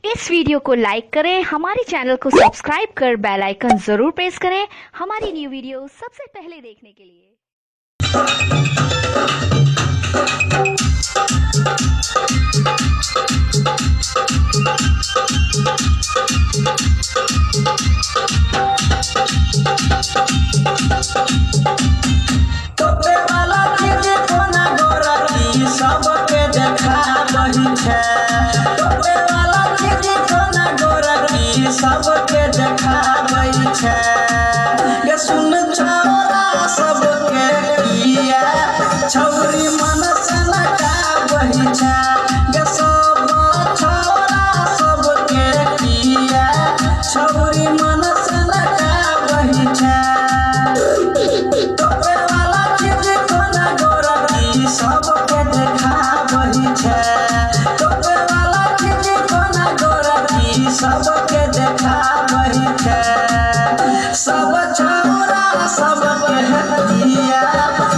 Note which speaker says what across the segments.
Speaker 1: इस वीडियो को लाइक करें, हमारे चैनल को सब्सक्राइब कर बेल आइकन जरूर प्रेस करें हमारी न्यू वीडियो सबसे पहले देखने के लिए।
Speaker 2: तोपे वाला चीज कोना गोरकी सबके देखाबही छै। तोपे वाला चीज कोना गोरकी सबके देखाबही छै। गे सुन छौरा सबके किया छौरी मन सनकाबही छै। गे सब छौरा सबके किया छौरी मन सनकाबही छै। तोपे वाला चीज कोना गोरकी सबके देखाबही छै। तोपे वाला चीज कोना गोरकी सबके देखाबही छै। सब छौरा सबके किया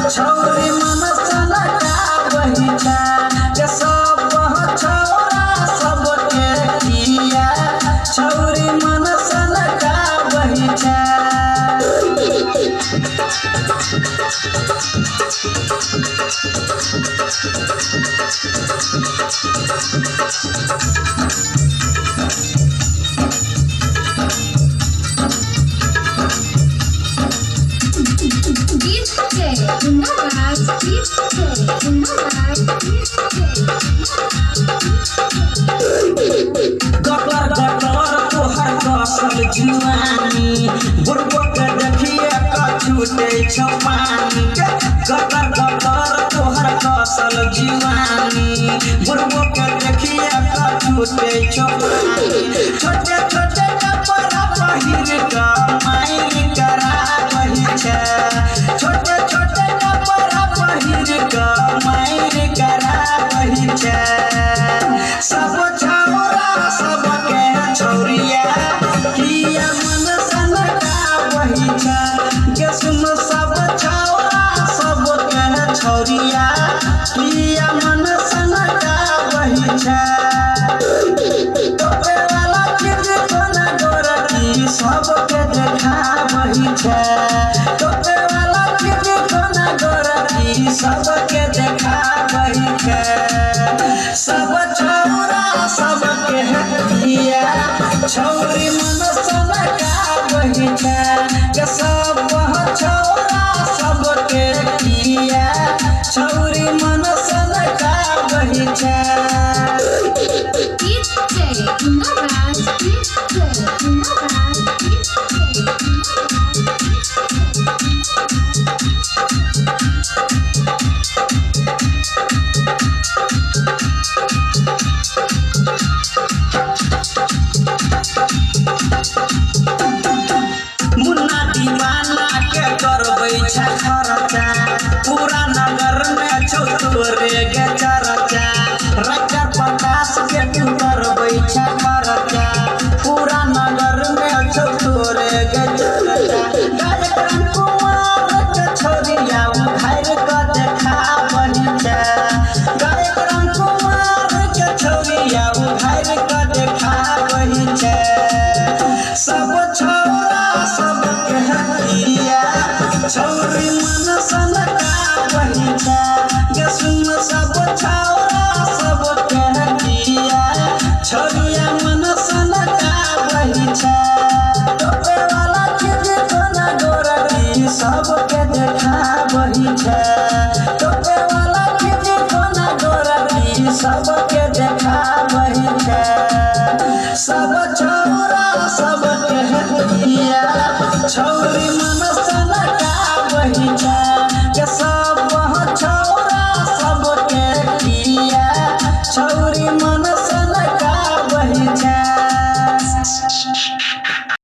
Speaker 2: छौरी मन सनकाबही छै। गे सब छौरा सबके किया छौरी मन सनकाबही छै।
Speaker 3: DJ Munna Raj, DJ Munna Raj, DJ
Speaker 2: gutter gutter तोहर कसल जुआनी बुढ़बो के देखिए कछूटे छौ पानी। गटर गटर तोहर कसल जुआनी बुढ़बो के देखिए कछूटे छौ पानी। छोटे छोटे कपड़ा पहिर कऽ मारि कराबही छै। छोटे छोटे कपड़ा पहिर कऽ मारि कराबही छै। सब छौरा सबके छौरिया किया मन सनकाबही छै। गे सुन सब छौरा सबके छौरिया किया मन सनकाबही छै। तोपे वाला चीज कोना गोरकी सबके देखाबही छै। तोपे वाला चीज कोना गोरकी सबके देखाबही छै। सब छौरा सबके किया छौरी मन सनकाबही छै। गे सब छौरा सबके किया छौरी मन सनकाबही छै।
Speaker 3: DJ Munna Raj, DJ Munna Raj, DJ
Speaker 2: Munna दीवाना के करबै छै खर्चा। पूरा नगर में छौ तोरे गे चर्चा। रक्कर प्रकाश के तू करबै छै खर्चा। पूरा नगर में छौ तोरे गे चर्चा। गायक राम कुमार के छौरिया उघारि कऽ देखाबही छै। गायक राम कुमार के छौरिया उघारि कऽ देखाबही छै। सब छौरा सबके किया छौरी मन सनकाबही छै। गे सुन सब छौरा सबके किया छौरिया मन सनकाबही छै। तोपे वाला चीज कोना गोरकी सबके देखाबही छै। तोपे वाला चीज कोना गोरकी सबके देखाबही छै। सब छौरा सबके किया छौरी